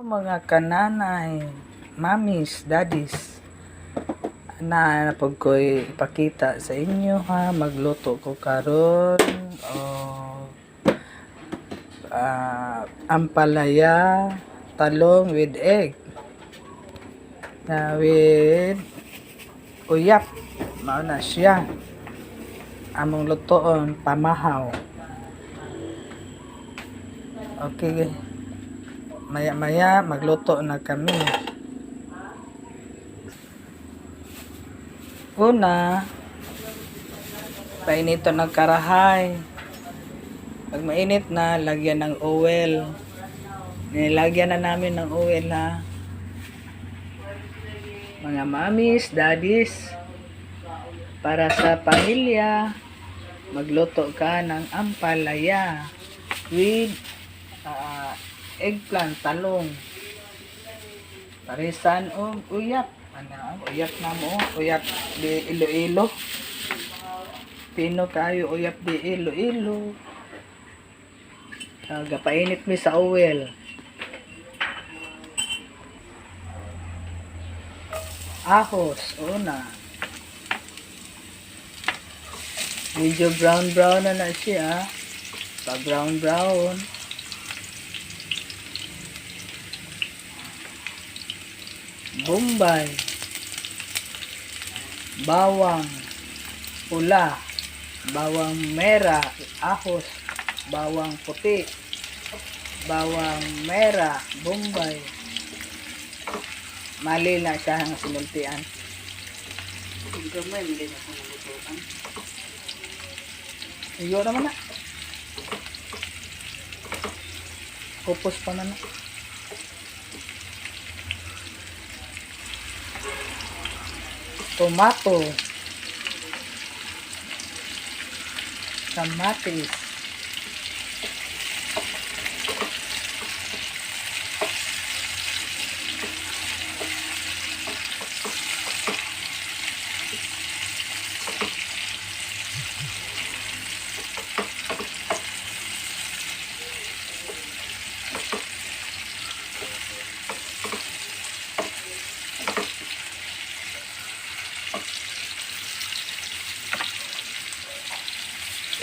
Mga kananay, mommies, daddies, na pag ko'y ipakita sa inyo ha, magluto ko karon o ampalaya, talong with egg, na with uyap, mao na siya. Among lutoon, pamahaw. Okay, maya-maya magluto na kami. Una, painiton ng karahay. Pag mainit na, lagyan ng oil. Nilagyan na namin ng oil ha. Mga mommies, daddies, para sa pamilya, magluto ka ng ampalaya with eggplant, talong. Parisan og uyap. Ano, uyap na mo, uyap di Iloilo. Pino kayo uyap di Iloilo. Gapainit mi sa oil. Ahos, una. Medyo brown brown na na siya. Pa brown brown. Bombay. Bawang pula, bawang mera, ahos, bawang puti, bawang mera, bombay. Mali na siya ang sinultian. Gamay, hindi na ako nalutuan. Iyo naman na. Kupos pa man na. Tomato. Kamatis.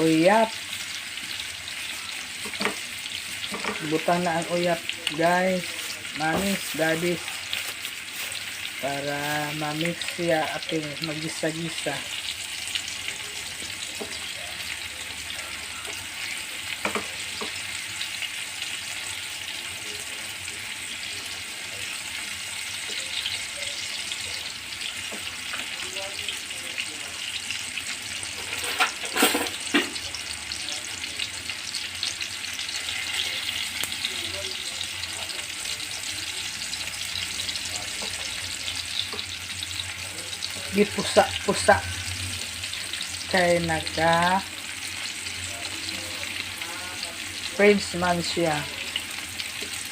Uyap. Butang na ang uyap, guys. Mommies, daddies. Para ma-mix siya ating magisa-gisa. Gipusa-pusa. Kay naka French man siya.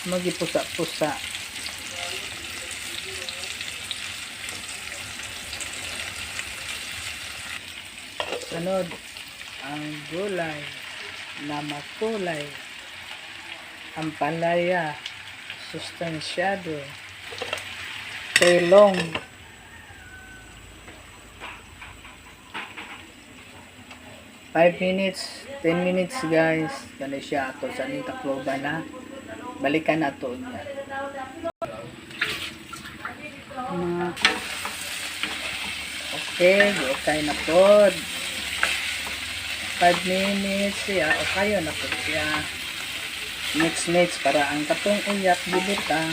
Magipusa-pusa. Sunod, ang gulay na makulay. Ampalaya, sustansyado, telong, 5 minutes, 10 minutes, guys. Kani siya ato sa ning takloban na. Balikan nato niya. Mga Okay, okay na pod. 5 minutes siya, okay na pod siya. Mix mix para ang katong uyap gibutang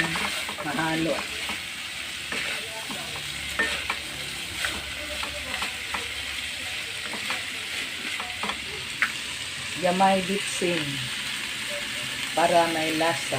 mahalo. Gamay bitsin para may lasa.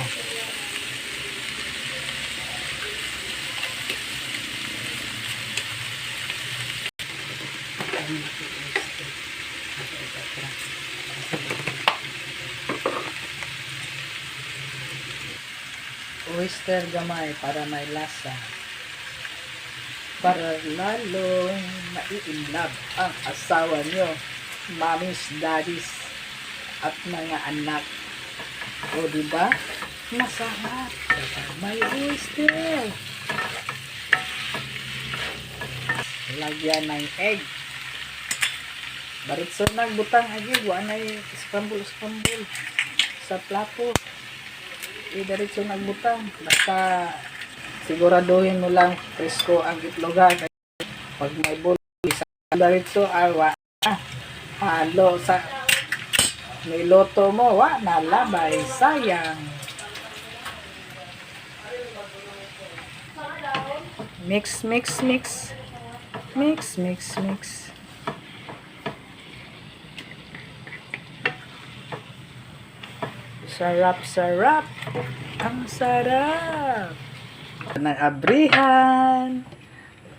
Oyster gamay para may lasa. Para lalong mai-inlove ang asawa nyo, mommies, daddies, at mga anak. O, di ba? Masarap. May oyster. Lagyan ng egg. Diretso nagbutang agi, wa nay scramble scramble sa plato. Diretso nagbutang. Basta siguraduhin mo lang presko ang itloga. Pag may buli sa diretso ay wa na. Halo sa niloto mo, wa na labay, sayang. Mix, mix, mix. Mix, mix, mix. Sarap, sarap. Ang sarap. Ng abrihan.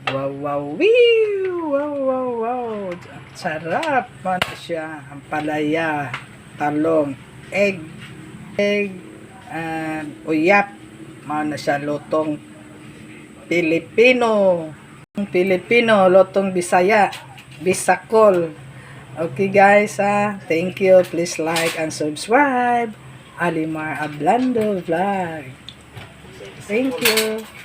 Wow, wiw. Wow. Sarap man siya. Ang palaya, talong, egg, egg, and uyap. Mao na siya lutong Pilipino. Pilipino, lutong Bisaya, Bisakol. Okay guys, ah, thank you. Please like and subscribe. Alimar Ablando Vlog. Thank you.